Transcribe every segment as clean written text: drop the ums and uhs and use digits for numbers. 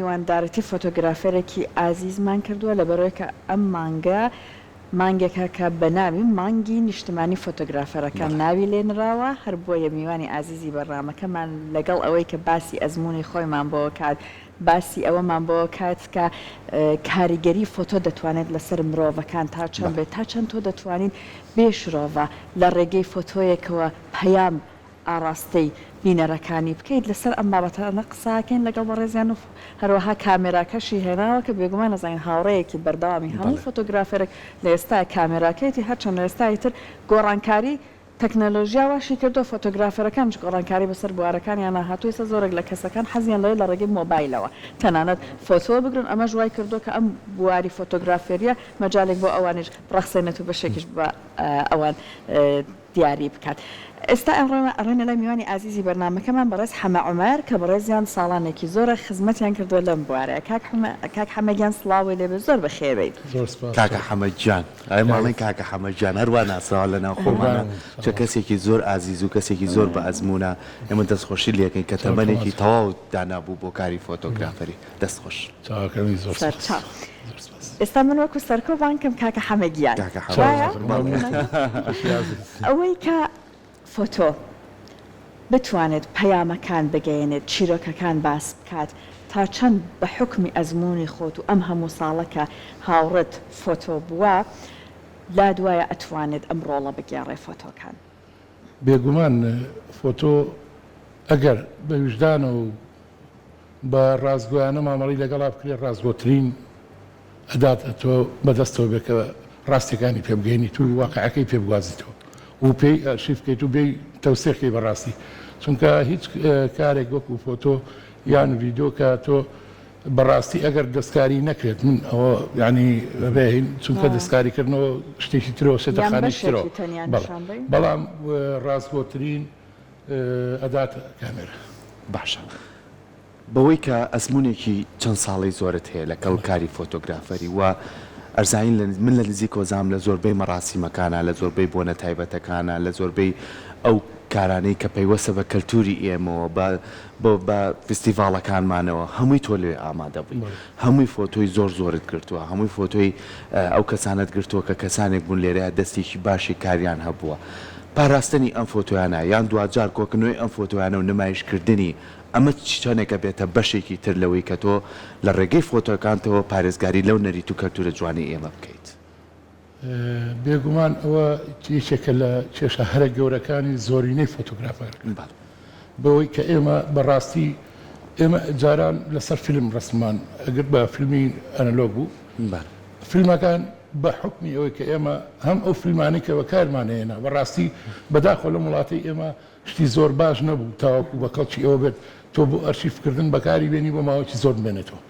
میواندارێتی فۆتۆگرافەرێکی ئازیزمان کردووە لەبەرئەوەی کە ئەم مانگە مانگێکە کە بە ناوی مانگی نیشتمانی فۆتۆگرافەرەکان ناوی لێ نراوە، هەر بۆیە میوانی ئازیزی بەرنامەکەمان لەگەڵ ئەوەی کە باسی ئەزموونی خۆیمان بۆ کات، باسی ئەوەمان بۆ کات کە کاریگەری فۆتۆ دەتوانێت لەسەر مرۆڤەکان تا چەند بێت، تا چەند تۆ دەتوانیت بێ شرۆڤە لە ڕێگەی فۆتۆیەکەوە پەیام ئاڕاستەی بینەرەکانی بکەیت، لەسەر ئەم بابەتانە قسە ئەکەین لەگەڵ بەڕێزیان و هەروەها کامێراکەشی هێناوە کە بێگومان ئەزانین هاوڕێیەکی بەردەوامی هەموو فۆتۆگرافەرێک لە ئێستا کامێراکەیەتی هەرچەندە ئێستا ئیتر گۆڕانکاری تەکنەلۆژیا واشی کردووە فۆتۆگرافەرەکانیش گۆڕانکاری بەسەر بوارەکانیانا هاتووە ئێستا زۆرێک لە کەسەکان حەزیان لەوەیە لە ڕێگەی مۆبایلەوە تەنانەت فۆتۆ بگرن ئەمەش وای کردووە کە ئەم بواری فۆتۆگرافێریە مەجالێک بۆ ئەوانیش بڕەخسێنێت و بەشێکیش بە ئەوان دیاری بکات. ئێستا ئەمڕۆ ئەڕۆینە لای میوانی ئازیزی بەرنامەکەمان بەڕێز حەمە عومەر کە بەڕێزیان ساڵانێکی زۆرە خزمەتیان کردووە لەم بوارەیە. کاک حەمە کاک حەمە گیان سڵاوی لێ بێ زۆر بەخێر بێیت. زۆر سپاس. کاکە حەمە گیان ئەمە ئەڵێن کاکە حەمە گیان هەر وا ناسراوە لە ناو خۆمانا چونکە کەسێکی زۆر ئازیز و کەسێکی زۆر بە ئەزموونە ئێمە دەستخۆشی لێ ئەکەین کە تەمەنێکی تەواو دانابوو بۆ کاری فۆتۆگرافەری دەست خۆش. چاوەکەمی زۆر سپاس. سەرچاو. ئێستا من وەکو سەرکۆ بانگ کەم کاکە حەمە گیان. کاکە حەمە وایە؟ بەڵێ. ئەوەی کە فۆتۆ بتوانێت پەیامەکان بگەیەنێت، چیرۆکەکان باس بکات، تا چەند بە حوکمی ئەزموونی خۆت و ئەم هەموو ساڵە کە هاوڕێت فۆتۆ بووە، لات وایە ئەتوانێت ئەم ڕۆڵە بگێڕێ فۆتۆکان؟ بێگومان فۆتۆ ئەگەر بە ویژدانەوە و بە ڕاستگۆیانە مامەڵەی لەگەڵا بکرێت ڕاستگۆترین ئەدات ئەتۆ بەدەستەوە بێت کە ڕاستیەکانی پێ بگەینیت و واقعەکەی پێ بگوازیتەوە و پێی ئەرشیف بکەیت و بێی تەوسیق کەی بەڕاستی چونکە هیچ کارێک وەکو فۆتۆ یان ڤیدۆ کە تۆ بەڕاستی ئەگەر دەستکاری نەکرێت من ئەوە یانی بەبێ چونکە دەستکاریکردنەوە شتێکی ترەوە شتە یان خانێکی ترەوە بەشێکی تەنیا بەڵێ نیشان بەی. بەڵام ڕاستگۆترین ئەدات کامێرا. باشە بەوەی کە ئەزموونێکی چەند ساڵەی زۆرت هەیە لەگەڵ کاری فۆتۆگرافەری و ئەرزانین لە من لە نزیکەوە زانم لە زۆربەی مەڕاسیمەکانا لە زۆربەی بۆنە تایبەتەکانا لە زۆربەی ئەو کارانەی کە پەیوەستە بە کەلتوری ئێمەوە بە بە بە فیستیڤاڵەکانمانەوە هەمووی تۆ لەوێ ئامادە بووی هەمووی فۆتۆی زۆر زۆرت گرتووە هەمووی فۆتۆی ئەو کەسانەت گرتووە کە کەسانێک بوون لێرە دەستێکی باشی کاریان هەبووە پاراستنی ئەم فۆتۆیانە یان دواجار کۆکردنەوەی ئەم فۆتۆیانە و نمایشکردنی ئەمە چەنێکە بێتە بەشێکی تر لەوەی کە تۆ لە ڕێگەی فۆتۆکانتەوە پارێزگاری لەو نەریت و کەلتورە جوانەی ئێمە بکەیت؟ بێگومان ئەوە یەکێکە لە کێشە هەرە گەورەکانی زۆرینەی فۆتۆگرافەرەکان بەوەی کە ئێمە بەڕاستی ئێمە جاران لەسەر فیلم ڕەسممان ئەگرت بە فیلمی ئەنەلۆگ بوو فیلمەکان بە حوکمی ئەوەی کە ئێمە هەم ئەو فیلمانەی کە بەکارمان هێنا بەڕاستی بەداخەوە لەم وڵاتەی ئێمە شتی زۆر باش نەبوو تاوەکو بە کەڵکی ئەوە بێت تۆ بۆ ئەرشیف کردن بەکاری بێنی بۆ ماوەیەکی زۆر بمێنێتەوە.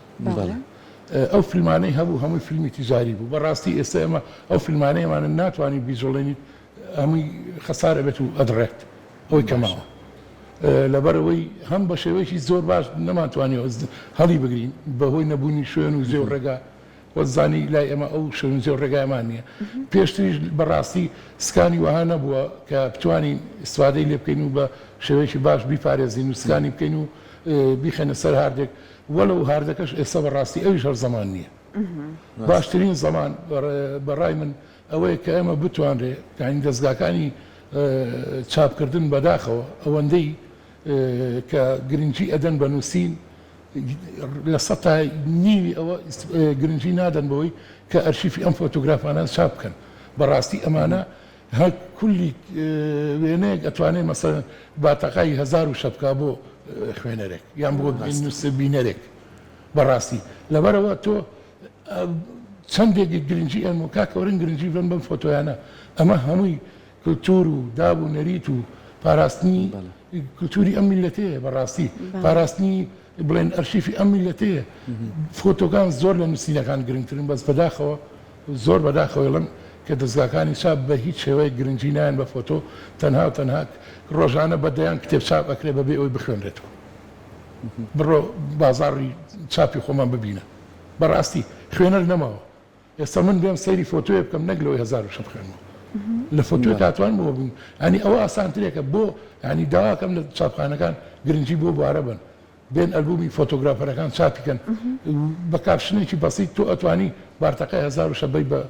ئەو فیلمانەی هەبوو هەمووی فیلمی تیجاری بوو بەڕاستی ئێستا ئێمە ئەو فیلمانەی ئەمانە ناتوانین بیجوڵێنیت هەمووی خەسار ئەبێت و ئەدڕێت ئەوەی کە ماوە لەبەرئەوەی هەم بە شێوەیەکی زۆر باش نەمانتوانیوە هەڵی بگرین بەهۆی نەبوونی شوێن و جێ و ڕێگا خۆت زانی لای ئێمە ئەو شوێن و جێ و ڕێگایەمان نییە. پێشتریش بە ڕاستی سکانی وەها نەبووە کە بتوانین ئیستفادەی لێ بکەین و بە شێوەیەکی باش بیپارێزین و سکانی بکەین و بیخەینە سەر هاردێک، وەلەو هاردەکەش ئێستا بە ڕاستی ئەویش هەر زەمان نییە. باشترین زەمان بە ڕای من ئەوەیە کە ئێمە بتوانرێ یانی دەزگاکانی چاپکردن بەداخەوە ئەوەندەی کە گرنگی ئەدەن بە نووسین لە سەتا نیوی ئەوە گرنگی نادەن بەوەی کە ئەرشیفی ئەم فۆتۆگرافانە چاپ بکەن. بەڕاستی ئەمانە هەر کولی وێنەیەک ئەتوانێ مەسەلەن باتەقای 1000 وشە بکا بۆ خوێنەرێک یان بۆ بینەرێک. بەڕاستی لەبەرئەوە تۆ چەندێک گرنگی ئەن و کاکە وەرن گرنگی بەن بەم فۆتۆیانە. ئەمە هەمووی کلتور و داب و نەریت و پاراستنی کلتوری ئەم میللەتەیە بەڕاستی پاراستنی بڵێن ئەرشیفی ئەم میللەتەیە فۆتۆکان زۆر لە نووسینەکان گرنگترن بەس بەداخەوە زۆر بەداخەوە ئەڵێم کە دەزگاکانی چاپ بە هیچ شێوەیەک گرنگی نایەن بە فۆتۆ تەنها و تەنها ڕۆژانە بە دەیان کتێب چاپ ئەکرێ بەبێ ئەوەی بخوێنرێتەوە بڕۆ بازاڕی چاپی خۆمان ببینە بەڕاستی خوێنەر نەماوە ئێستا من بێم سەیری فۆتۆیە بکەم نەک لەوەی 1000 وشە بخوێنمەوە لە فۆتۆی کاتوان بۆ بم ینی ئەوە ئاسانترێکە بۆ ینی داواکەم لە چاپخانەکان گرنگی بۆ بوارە بن. بێن ئەلبومی فۆتۆگرافەرەکان چاپی کەن بە caption ێکی بەسیت تۆ ئەتوانی بارتەقای 1000 بەی بە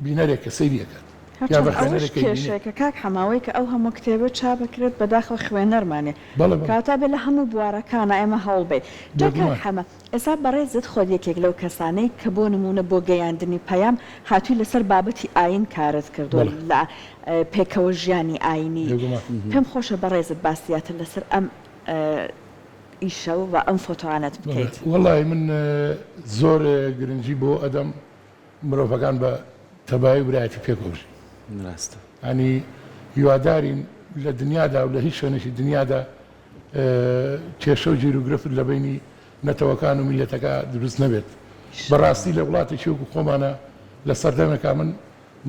بینەرێک کە سەیری ئەکات یا بە خوێنەرێک کە ئەیبینێ. هەرچەند ئەوەش کێشەیەکە کاک حەمە ئەوەی کە ئەو هەموو کتێبە چاپ ئەکرێت بەداخەوە خوێنەرمان نیە بەڵێ بەڵێ. کەواتە ئەبێ لە هەموو بوارەکانا ئێمە هەوڵ بەین جا کاک بێگومان. حەمە ئێستا بەڕێزت خۆت یەکێک لەو کەسانەی کە بۆ نموونە بۆ گەیاندنی پەیام هاتووی لەسەر بابەتی ئایین کارت کردووە بەڵێ. لە پێکەوە ژیانی ئایینی بێگومان. پێم خۆشە بەڕێزت باس زیاتر لەسەر ئەم ئیشە و ئەم فۆتۆانەت بەڵێ بکەیت. وەڵاهی من زۆر گرنگی بۆ ئەدەم مرۆڤەکان بە تەبایی و برایەتی پێکەوە بژین. ڕاستە. یانی هیوادارین لە دنیادا و لە هیچ شوێنێکی دنیادا کێشە و گیروگرفت لە بەینی نەتەوەکان و میللەتەکە دروست نەبێت. بەڕاستی لە وڵاتێکی وەکو خۆمانە لە سەردەمێکا من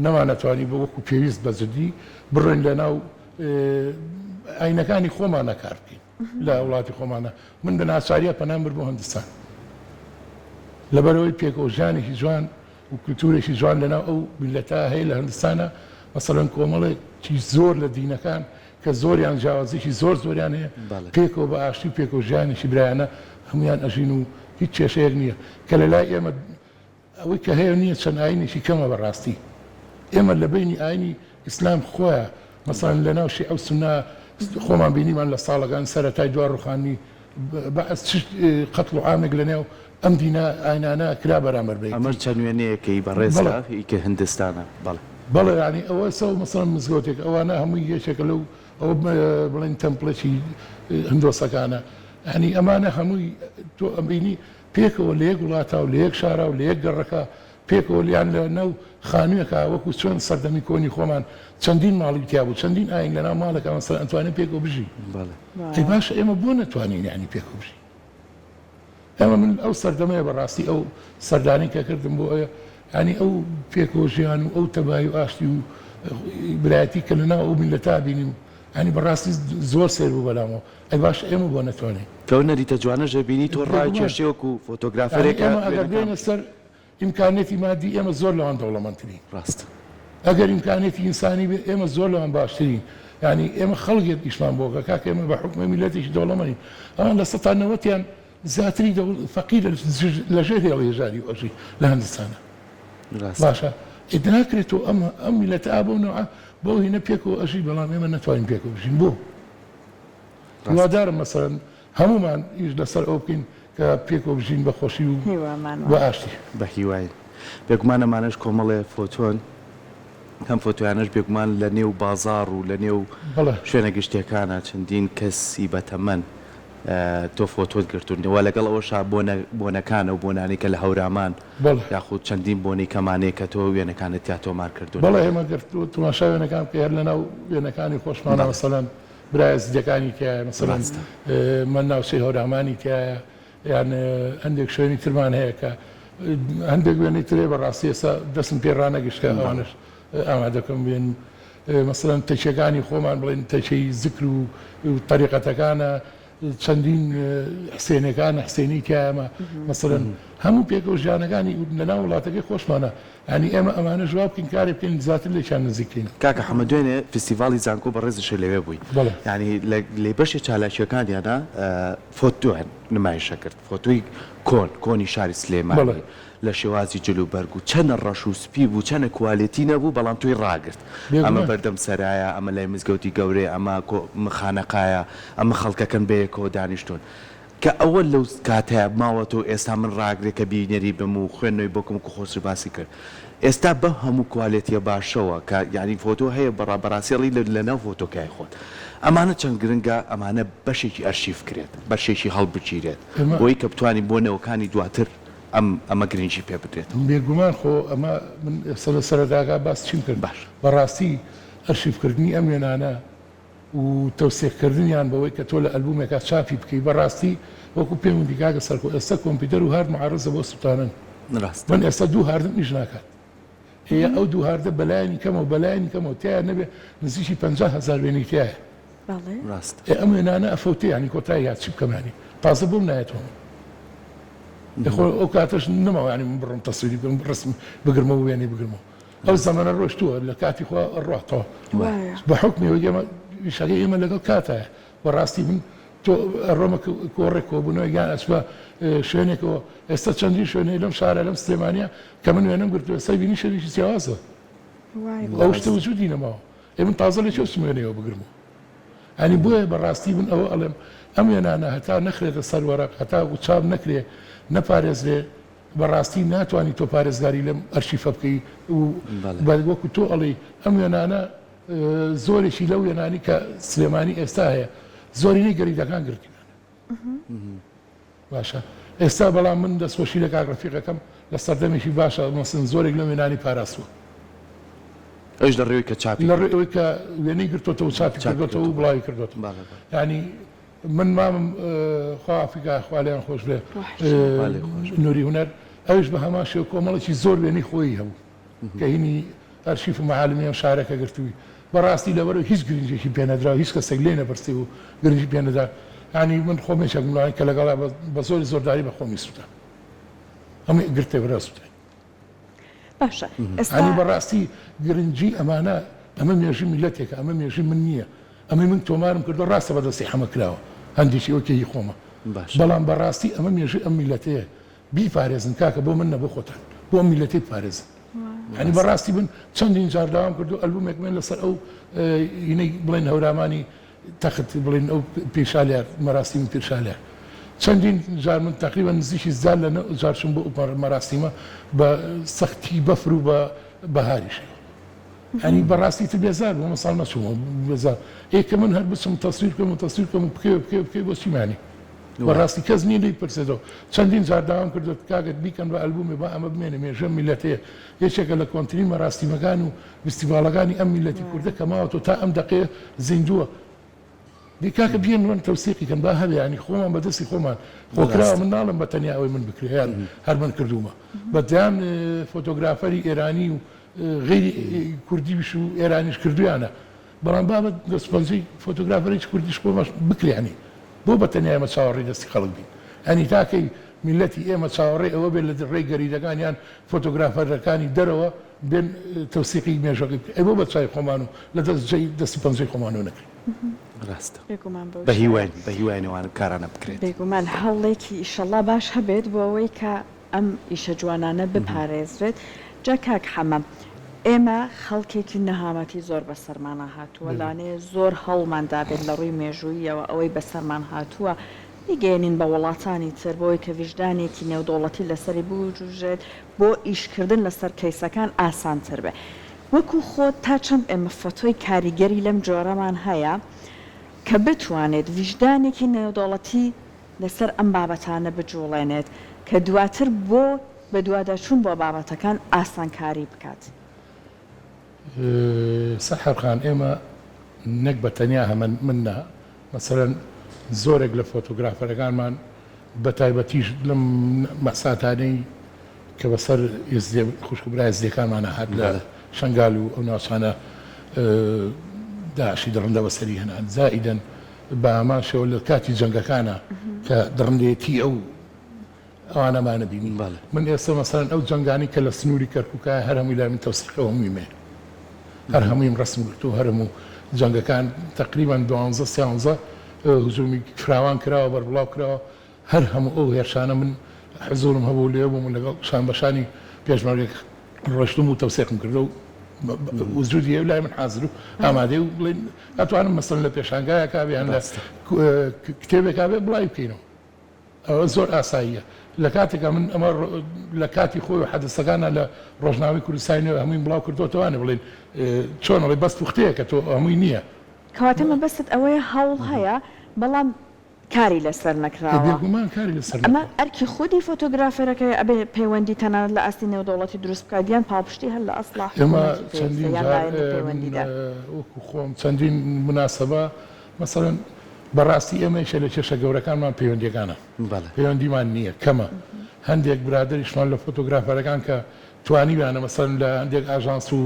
نەمانەتوانی بە وەکو پێویست بە جدی بڕۆین لە ناو ئاینەکانی خۆمانە کار بکەین. لە وڵاتی خۆمانە من بە ناچاریە پەنام برد بۆ هندستان لەبەرئەوەی پێکەوە ژیانێکی جوان و کلتورێکی جوان لەناو ئەو میللەتە هەیە لە هندستانە مەسەلەن کۆمەڵێکی زۆر لە دینەکان کە زۆریان جیاوازیی زۆر زۆریان هەیە پێکەوە بە ئاشتی و پێکەوە ژیانێکی برایانە هەمویان ئەژین و هیچ کێشەیەک نییە کە لە لای ئێمە ئەوەی کە هەیە نییە چەند ئاینێکی کەمە بەڕاستی ئێمە لە بەینی ئاینی ئیسلام خۆیا مەسەلەن لە ناو شیعە و سوننە خۆمان بینیمان لە ساڵەکان سەرەتای دوا ڕوخانی بەعس چ قەتڵ و عامێک لە نێو ئەم دینە ئاینانە کرا بەرامبەر بە ئەمەش یەکتری. چەند وێنەیەکەی بەڕێزتە بەڵێ. ئی کە هندستانە بەڵێ. بەڵێ یانی ئەوە سە مەسەلەن مزگەوتێک ئەوانە هەمووی یەکێکە لەو ئەوە بڵێن temple ێکی هندۆسەکانە یانی ئەمانە هەمووی تۆ ئەبینی پێکەوە لە یەک وڵاتا و لە یەک شارا و لە یەک گەڕەکا پێکەوە یان لە ناو خانووێکا وەکوو چۆن سەردەمی کۆنی خۆمان چەندین ماڵی تیا بوو چەندین ئایین لە ناو ماڵێکا مەسەلەن ئەتوانێ پێکەوە بژین بەڵێ. ئەی باشە ئێمە بۆ نەتوانین یانی پێکەوە بژین؟ ئێمە من ئەو سەردەمەیە بە ڕاستی ئەو سەردانەی کە کردم بۆ ئەوێ یانی ئەو پێکەوە ژیان و ئەو تەبایی و ئاشتی و برایەتی کە لە ناو ئەو میللەتا بینیم یانی بە ڕاستی زۆر سەیر بوو بەلامەوە. ئەی باشە ئێمە بۆ نەتوانین؟ کە ئەو نەریتە جوانەش دەبینی تۆ بێگومان. ڕاکێشی وەکو یانی فۆتۆگرافەرێکە ئێمە ئەگەر وێنەکان بێینە بکەی. سەر ئیمکانیەتی مادی ئێمە زۆر لەوان دەوڵەمەندترین. ڕاستە. ئەگەر ئیمکانیەتی ئینسانی بێ ئێمە زۆر لەوان باشترین. یانی ئێمە خەڵک یەت ئیشمان بۆ کە کاکە ئێمە بە حوکمێ میللەتێکی دەوڵەمەنین. ئەوان 90%یان زیاتری دەوڵ فەقیرە لە ژێر هێڵی هەژاری ئەژی لە هەندستانە. ڕاستە. باشە ئێ ناکرێت تۆ ئەم ئەم میللەتە ئا بەو نەوعە بەو هینە پێکەوە ئەژی بەڵام ئێمە نەتوانین پێکەوە بژین بۆ؟ هیوادارم مەسەلەن هەموومان ئیش لەسەر ئەوە بکەین کە پێکەوە بژین بە خۆشی و هیوامان بە وایە. ئاشتی. بە هیواین. بێگومان ئەمانەش کۆمەڵێ فۆتۆن، ئەم فۆتۆیانەش بێگومان لە نێو بازاڕ و لە نێو بەڵێ. شوێنە گشتیەکانا چەندین کەسی بەتەمەن تۆ فۆتۆت گرتوون و لەگەڵ ئەوەشا بۆنە بۆنەکان ئەو بۆنانەی کە لە هەورامان بەڵێ. یاخود چەندین بۆنەی کەمانەیە کە تۆ وێنەکانت تیا تۆمار کردوون. بەڵێ ئێمە گەر تۆ تەماشای وێنەکان بکەی هەر لەناو وێنەکانی خۆشمانا بەڵێ. مەسەلەن برایە زیدەکانی تیایە مەسەلەن ڕاستە. مە ناوچەی هەورامانی تیایە یان هەندێک شوێنی ترمان هەیە کە هەندێک وێنەی ترێ بەڕاستی ئێستا دەستم پێ ڕانەگەشت کە بەڵێ. ئەوانەش ئامادەکەم بێن مەسەلەن تەکیەکانی خۆمان بڵێن تەکیەی زکر و تەریقەتەکانە چەندین حسێنەکانە حسێنی تیایەمە مەسەلەن هەموو پێکەوە ژیانەکانی لەناو وڵاتەکەی خۆشمانە یانی ئێمە ئەمانەش وا بکەین کارێ بکەین زیاتر لێکیان نزیک کەینەوە. کاکە حەمە دوێنێ فیستیڤاڵی زانکۆ بەڕێزیشت لەوێ بووی بەڵێ. یانی لە لە بەشێ چالاکیەکانیانا فۆتۆیان نمایشە کرد فۆتۆی کۆن کۆنی شاری بەڵێ. سلێمانی لە شێوازی جل و بەرگ و چەنە ڕەش و سپی بوو چەنە quality نەبوو بەڵام تۆی ڕاگرت ئەمە بێگومان. بەردەم سەرایە ئەمە لای مزگەوتی گەورەیە ئەمە کۆ خانەقایە ئەمە خەڵکەکەن بەیەکەوە دانیشتوون کە ئەوە لەو کاتەیا ماوەتەوە ئێستا من ڕاگرێ کە بینەری بم و خوێندنەوەی بۆ کەم وەکو خۆشت باسی کرد ئێستا بەم هەموو quality یە باشەوە کە یانی فۆتۆ هەیە بەڕا بەڕاستی ئەڵێی لە لەناو فۆتۆکای خۆت ئەمانە چەند گرنگە ئەمانە بەشێکی ئەرشیف کرێت بەشێکی هەڵبگیرێت ئێمە. بۆی کە بتوانین بۆ نەوەکانی دواتر ئەم ئەمە گرنگی پێ بدرێتەوە. بێگومان خۆ ئەمە من ئێستا لە سەرەتاکە باس چیم کرد باش. بەڕاستی ئەرشیف کردنی ئەم وێنانە و تەوسیق کردنیان بەوەی کە تۆ لە ئەلبومێکا چاپی بکەی بەڕاستی وەکو پێم وتی کاکە سەرکۆ ئێستا کۆمپیوتەر و هارد معارزە بۆ سوتانن ڕاستە. من ئێستا دوو هاردم ئیش ناکات ئێ ئەو دوو هاردە بەلایەنی کەمەوە بەلایەنی کەمەوە تیایا نەبێ نزیکی 50 هەزار وێنەی تیایە بەڵێ. ڕاستە. ئێ ئەم وێنانە ئەفەوتێ یانی کۆتایی هات چی بکەم یانی تازە بۆم نایەتەوە من ئێ خۆ ئەو کاتەش نەماوە یانی من بڕۆم تەسویری بکەم ڕسم بگرمەوە وێنەی بگرمەوە ئەو زەمەنە ڕۆشتووە لە کاتی خوا ڕاتەوە وایە. بە حوکمی ئەوەی ئێمە ئیشەکەی ئێمە لەگەڵ کاتایە بەڕاستی من. تۆ ئەڕۆمە کۆڕێک کۆبوونەوەی یان ئەچمە شوێنێکەوە ئێستا چەندین شوێن هەیە لەم شارە لەم سلێمانیە کە من وێنەم گرتووە ئێستا بینی شوێنێکی جیاوازە ئەو شتە وجودی نەماوە ئێ من تازە لە کوێ بچم وێنەیەوە بگرمەوە ئەنی بۆیە بەڕاستی من ئەوە ئەڵێم ئەم وێنانە هەتا نەخرێتە سەر وەرەق هەتا چاپ نەکرێ نەپارێزرێ بەڕاستی ناتوانی تۆ پارێزگاری لەم ئەرشیفە بکەی و وەکو تۆ ئەڵێی ئەم وێنانە زۆرێکی لەو وێنانی کە سلێمانی ئێستا هەیە زۆرینەی گەریدەکان گرتویانە باشە ئێستا بەڵام من دەستخۆشی لە کاک ڕەفیقەکەم لە سەردەمێکی باشە مەسن زۆرێک لەم وێنانی پاراستوە. ئەویش لە ڕێوەی کە چاپی لە ڕێی ئەوەی کە وێنەی گرتۆتەوە چاپی کردۆتەوە و بڵاوی کردۆتەوە یانی من مامم خوا عەفوی کا خوا لێیان خۆش بێ نوری هونەر ئەویش بە هەمان شێوە کۆمەڵێکی زۆر وێنەی خۆی هەبوو کە هینی ئەرشیف و مەعالمی ئەم شارە کە گرتووی بەڕاستی لەبەرئەوەی هیچ گرنگیەکی پێ نەدرا و هیچ کەسێک لێی نەپرسی و گرنگی پێ نەدا یانی من خۆم یەکێکم لەوانەی کە لەگەڵا بە زۆری زۆرداری بە خۆمی سووتان هەمووی گرتێ برا سووتاین. باشە ئێستا. یانی بەڕاستی گرنگی ئەمانە ئەمە مێژووی میللەتێکە ئەمە مێژووی من نییە ئەمەی من تۆمارم کردووە ڕاستە بە دەستی حەمە کراوە هەندێکی ئەوە کە هی خۆمە بەڵام بەڕاستی ئەمە مێژووی ئەم میللەتەیە بیپارێزن کاکە بۆ من نە بۆ خۆتان بۆ ئەم میللەتەی بپارێزن یانی بەڕاستی من چەندین جار داوام کردو ئەلبومێک من لەسەر ئەو هینەی بڵێن هەورامانی تەخت بڵێن ئەو پیرشالیار مەراسیمی پیرشالیار چەندین جار من تقریبا نزیکی زار لە جار چوم بۆ ئەو مەراسیمە بە سەختی بەفر و بە بەهاریشەوە یانی بەڕاستی تر بێزار بووم ساڵ نەچوومەوە بێزار ئێ کە من هەر بچم تەسویر بکەم و تەسویر بکەم و بکەوێ بکەوێ بکەوێ بۆ چیمانی بەڕاستی کەس نییە لێی پرسێتەوە چەندین جار داوام کردووە کاکە بیکەن بە ئەلبومێ با ئەمە بمێنێ مێژوو ئەم میللەتەیە یەکێکە لە کۆنترین مەراسیمەکان و فیستیڤاڵەکانی ئەم میللەتی کوردە کە ماوەتەوە تا ئەم دەقەیە زیندووە دەی کاکە بیێن وەن تەوسیقی کەن با هەبێ یانی خۆمان بە دەستی خۆمان خۆ کراوە من ناڵێم بە تەنیا ئەوەی من بکرێ یان هەر من کردوومە بە دەیان فۆتۆگرافەری ئێرانی و غەیری کوردیش و ئێرانیش کردویانە بەڵام با بە دەست پەنجەی فۆتۆگرافەرێکی کوردیش خۆمان بکرێ یانی بۆ بە تەنیا ئێمە چاوەڕێی دەستی خەڵک بین یانی تا کەی میللەتی ئێمە چاوەڕێی ئەوە بێت لە ڕێی گەریدەکان یان فۆتۆگرافەرەکانی دەرەوە بێن تەوسیقی مێژوەکەی بکەن ئەی بۆ بە چاوی خۆمان و لە دەست جەی دەستی پەنجەی خۆمانەوە نەکرێ. ڕاستە بێگومان بەو بە شێوەیە. هیواین بە هیواین ئەوانە کارانە بکرێت. بێگومان هەوڵێکی ئیشەڵا باش هەبێت بۆ ئەوەی کە ئەم ئیشە جوانانە بپارێزرێت جا کاک حەمە ئێمە خەڵکێکی نەهامەتی زۆر بەسەرمانا هاتووە لەوانەیە زۆر هەوڵمان دابێت لە ڕووی مێژووییەوە ئەوەی بەسەرمان هاتووە بیگەیەنین بە وڵاتانی تر بۆی کە ویژدانێکی نێودەوڵەتی لەسەری بوروژێت بۆ ئیشکردن لەسەر کەیسەکان ئاسانتر بێ وەکو خۆت تا چەند ئێمە فۆتۆی کاریگەری لەم جۆرەمان هەیە کە بتوانێت ویژدانێکی نێودەوڵەتی لەسەر ئەم بابەتانە بجوڵێنێت کە دواتر بۆ بەدواداچوون بۆ بابەتەکان ئاسانکاری بکات. سەحەر خان، ئێمە نەک بە تەنیا هەمە من نا، مەسەلەن زۆرێک لە فۆتۆگرافەرەکانمان بە تایبەتیش لەم مەئساتانەی کە بەسەر ئێزدیە خوشک و برا ئێزدیەکانمانا هات لە شەنگال و ئەو ناوچانە داعشی دڕندە بەسەری هێنا زائیدەن بە هەمان شێوە لە کاتی جەنگەکانا کە دڕندەیەتی ئەو ئەوانەمانە بینی من ئێستا مەسەلەن ئەو جەنگانەی کە لە سنووری کەرکووکایە هەر هەمووی لای من تەوسیقە و هەمووی مێ هەر هەموویم ڕەسم گرتووە هەر هەموو جەنگەکان تەقریبەن دوانزە سیانزە هجومی فراوان کراوە بەربڵاو کراوە هەر هەموو ئەو هێرشانە من حزوورم هەبوو لێ بووم و لەگەڵ شان بە شانی پێشمەرگە ڕۆیشتووم و تەوسیقم کردووە و وجودی هەیە و لای من حازر و ئامادەیە و بڵێن ئەتوانم مەسەلەن لە پێشانگایەکا بێ یان لە کتێبێکا بێ بڵاوی بکەینەوە. ئەوە زۆر ئاساییە لە کاتێکا من ئەمە لە کاتی خۆی و حەدەسەکانا لە ڕۆژنامەی کوردستانی نوێ هەموویم بڵاو کردۆتەوە بڵێن چۆن ئەڵێ بەس پوختەیەکە تۆ هەمووی نییە. کەواتە مەبەستت ئەوەیە هەوڵ هەیە بەڵام کاری لەسەر نەکراوە. بێگومان کاری لەسەر ئەمە نەکراوە. ئەرکی خودی فۆتۆگرافەرەکەیە ئەبێ پەیوەندی تەنانەت لە ئاستی نێودەوڵەتی دروست بکات یان پاڵپشتی هەر لە ئەسڵا ئێمە حکوومەتی پێویستە چەندین یان جار لایەنی من پەیوەندیدار. وەکوو خۆم چەندین موناسەبە مەسەلەن بەڕاستی ئێمە یەکێ لە کێشە گەورەکانمان پەیوەندیەکانە پەیوەندیمان نییە کەمە هەندێک برادەریشمان لە فۆتۆگرافەرەکان کە توانیویانە مەسەلەن لە هەندێک ئاژانس و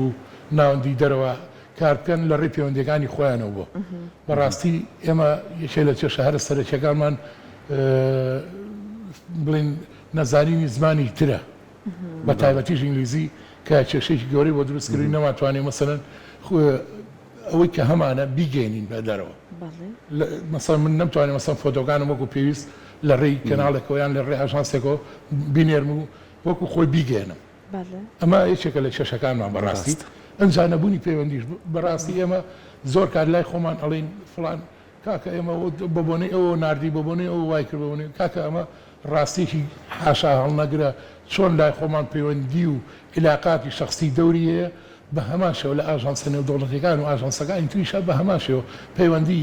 ناوەندی دەرەوە کار بکەن لە ڕێی پەیوەندیەکانی خۆیانەوە بۆ بەڕاستی ئێمە یەکێ لە کێشە هەرە سەرەکیەکانمان بڵین نەزانینی زمانی ترە بە تایبەتیش ئینگلیزی کە کێشەیەکی گەورەی بۆ دروست کردین نەمانتوانی مەسەلەن. ئەوەی کە هەمانە بیگەیەنین بە دەرەوە. مەسەلەن من نەمتوانی مەسەلەن فۆتۆکانم وەکو پێویست لە ڕێی کەناڵێکەوە یان لە ڕێی ئاژانسێکەوە بینێرم و وەکو خۆی بیگەیەنم. ئەمە یەکێکە لە کێشەکانمان بەڕاستی. ئنجا نەبوونی پەیوەندیش بەڕاستی ئێمە زۆر کات لای خۆمان ئەڵێین فڵان کاکە ئێمە بە بۆنەی ئەوەوە ناردی بە بۆنەی ئەوە وای کرد بە بۆنەی کاکە ئەمە ڕاستیەکی حاشا هەڵنەگرە چۆن لای خۆمان پەیوەندی و عیلاقاتی شەخسی دەوری هەیە بە هەمان شێوە لە ئاژانسە نێودەوڵەتیەکان و ئاژانسەکانی تریشا بە هەمان شێوە پەیوەندی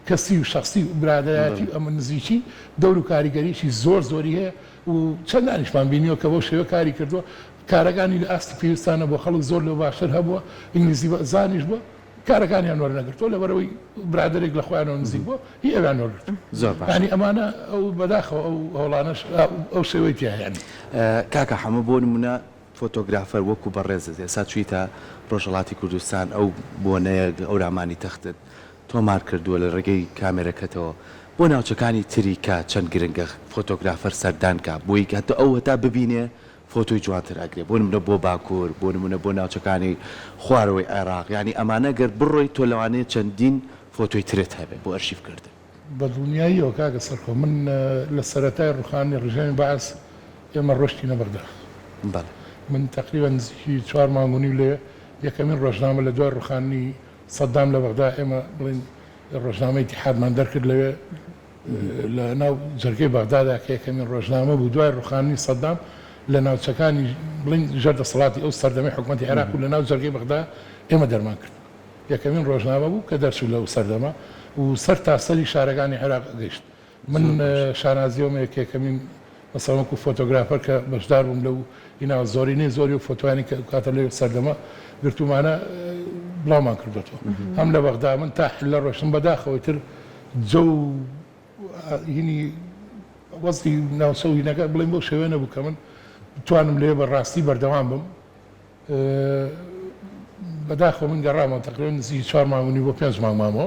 کەسی و شەخسی و برادەرایەتی و ئەمە نزیکی دەور و کاریگەریی زۆر زۆری هەیە و چەندانیشمان بینیوە کە بەو شێوە کاری کردووە کارەکانی لە ئاستی پێویستا نەبووە خەڵک زۆر لەو باشتر هەبووە ئینگلیزی زانیش بووە کارەکانیان وەرنەگرتووە لەبەرئەوەی برادەرێک لە خۆیانەوە نزیک بووە هی ئەویان وەرگرتووە زۆر باشە. یانی ئەمانە ئەو بەداخەوە ئەو هەوڵانەش ئەو شێوەی تیایە یانی. کاکە حەمە بۆ نمونە فۆتۆگرافەر وەکو بەڕێزت ئێستا چویتە ڕۆژهەڵاتی کوردستان ئەو بۆنەیە هەورامانی تەختت تۆمار کردووە لە ڕێگەی کامێرەکەتەوە بۆ ناوچەکانی تری کە چەند گرنگە فۆتۆگرافەر سەردان کا بۆی هەتا ئەو هەتا ببینێ فۆتۆی جوانتر ئەگرێ بۆ نمونە بۆ باکور بۆ نمونە بۆ ناوچەکانی خوارەوەی عێراق یانی ئەمانە گەر بڕۆی تۆ لەوانەیە چەندین فۆتۆی ترت هەبێ بۆ ئەرشیف کردن. بە دڵنیاییەوە کاکە سەرکۆ من لە سەرەتای ڕوخانی ڕژێمی بەعس ئێمە ڕۆشتینە بەغدا. بەڵێ. من تەقریبەن نزیکی چوار مانگ و نیو لەوێ یەکەمین ڕۆژنامە لە دوای ڕوخاندنی سەدام لە بەغدا ئێمە بڵێین ڕۆژنامەی ئیتیحادمان دەرکرد لەوێ لە ناو جەرگەی بەغدادا کە یەکەمین ڕۆژنامە بوو دوای ڕوخاندنی سەدام لە ناوچەکانی بڵێین ژێر دەسەڵاتی ئەو سەردەمەی حکومەتی عێراق و لە ناو جەرگەی بەغدا ئێمە دەرمان کرد. یەکەمین ڕۆژنامە بوو کە دەرچوو لەو سەردەمە و سەر تا سەری شارەکانی عێراق گەیشت. من شانازیەوەم هەیە کە یەکەمین مەسەلەن وەکو فۆتۆگرافەر کە بەشدار بووم لەو هینا زۆرینەی زۆری ئەو فۆتۆیانەی کە ئەو کاتە لەو سەردەمە گرتوومانە بڵاومان کردۆتەوە هەم لە بەغدا من تا حلە ڕۆشتم بەداخەوە ئیتر جەو هینی وەزعی ناوچە و هینەکە بڵێم بەو شێوەیە نەبوو کە من بتوانم لەوێ بە ڕاستی بەردەوام بم. بەداخەوە من گەڕامەوە تەقریبەن نزیکی چوار مانگ و نیو بۆ پێنج مانگ مامەوە.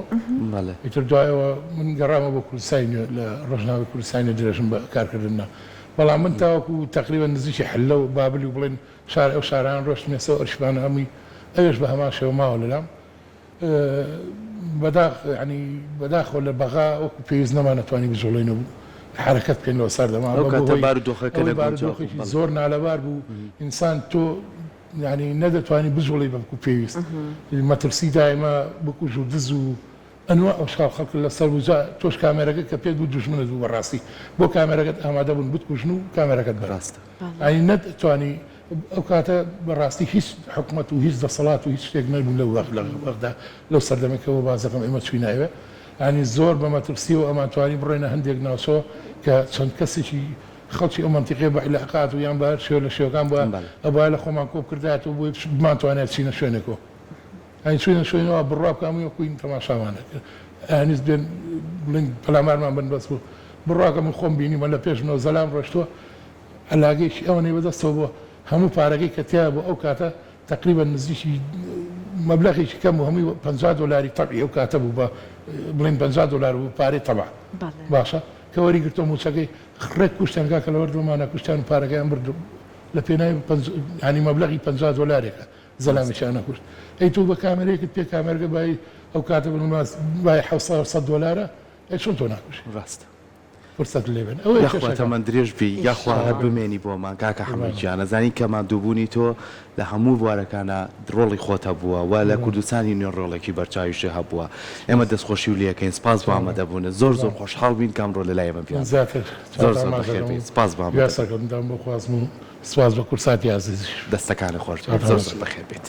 بەڵێ. ئیتر دوایەوە من گەڕامەوە بۆ کوردستانی نوێ لە ڕۆژنامەی کوردستانی نوێ درێژم بە کارکردن نا. بەڵام من تاوەکو تەقریبەن نزیکی حلە و بابل و بڵێن شار ئەو شارانە ڕۆشتم ئێستا ئەو ئەرشیفانە هەمووی ئەوێش بە هەمان شێوە ماوە لەلام. بەداخ یانی بەداخەوە لە بەغا وەکو پێویست نەمانەتوانی بجوڵێین و حەرەکەت بکەین لەو سەردەما ئەو کاتە بەهۆی بارودۆخەکە ئەوەی نەگونجاو بوو بارودۆخێکی بەڵێ. زۆر نالەبار بوو ئینسان تۆ یانی نەدەتوانی بجوڵێی بە وەکو پێویست مەترسی دایمە بکوژ و دز و ئەنواع ئەشکاڵ خەڵک لەسەر بوو جا تۆش کامێرەکە کە پێت بوو دوژمنت بوو بەڕاستی بۆ کامێرەکەت ئامادە بوون بتکوژن و کامێرەکەت بەرن ڕاستە. یانی نەتتوانی ئەو کاتە بەڕاستی هیچ حکومەت و هیچ دەسەڵات و هیچ شتێک نەبوو لەو وەخت لە بەغدا لەو سەردەمەی کە بۆ باس دەکەم ئێمە چووینە ئەوێ یانی زۆر بە مەترسیەوە ئەمانتوانی بڕۆینە هەندێک ناوچەوە کە چەند کەسێکی خەڵکی ئەو مەنتیقەیە بە عیلاقات و یان بە هەر شێوە لە شێوەکان بوایە بەڵێ. ئەبوایە لە خۆمان کۆ بکردایەتەوە بۆی بمانتوانایە بچینە شوێنێکەوە. ئەی چوینە شوێنەوە بڕوا بکە هەمووی وەکوین تەماشامان ئەکرد ئەیانویست بێن بڵێن پەلامارمان بن بەس بوو بڕواکە من خۆم بینیمە لە پێش منەوە زەلام ڕۆشتووە عەلاگەیەکی ئەوەنەی بەدەستەوە بووە هەموو پارەکەی کە تیا بوو ئەو کاتە تەقریبەن نزیکی مەبلەغێکی کەم بوو هەمووی 50 دۆلاری تەبعی ئەو کاتە بوو بە بڵێن 50 دۆلار بوو پارەی تەبع باشە کە وەری گرتەوە مووچەکەی ڕێک کوشتیان کاکە لەوەر دڵمانە کوشتیان و پارەکەیان برد لە پێناوی یانی مەبلەغی 50 دۆلارێکە زەلامێکیان نەکوشت ئەی تۆ بە کامێرەیەکت پێ کامێرەکە بای ئەو کاتە بن بای 700 دۆلارە ئەی چۆن تۆ ناکوژی ڕاستە فرسەت لێ بێن ئەوەیە یاخوا کێشەکە. تەمەن درێژ بی یاخوا هەر ئیشەڵا. بمێنی بۆمان کاکە حەمە قوربانت. گیان ئەزانی کە ماندووبوونی تۆ لە هەموو بوارەکانا ڕۆڵی خۆت هەبووە و لە کوردستانی نوێ ڕۆڵێکی بەرچاویشت هەبووە ئێمە دەستخۆشی و لێکەین سپاس بۆ ئامادەبوونت زۆر زۆر خۆشحاڵ بووین کە ئەمڕۆ لەلای ئێمە من بیان زیاتر زۆر چاوتان زۆر ماچ بەخێر دەکەم بێی و سپاس بۆ هیوای ئامادەبوونت. سەرکەوتنتان بۆ خوازم و سپاس بۆ کوردساتی ئازیزیش. دەستەکانت خۆش بێت زۆر زۆر بەخێر بێیت.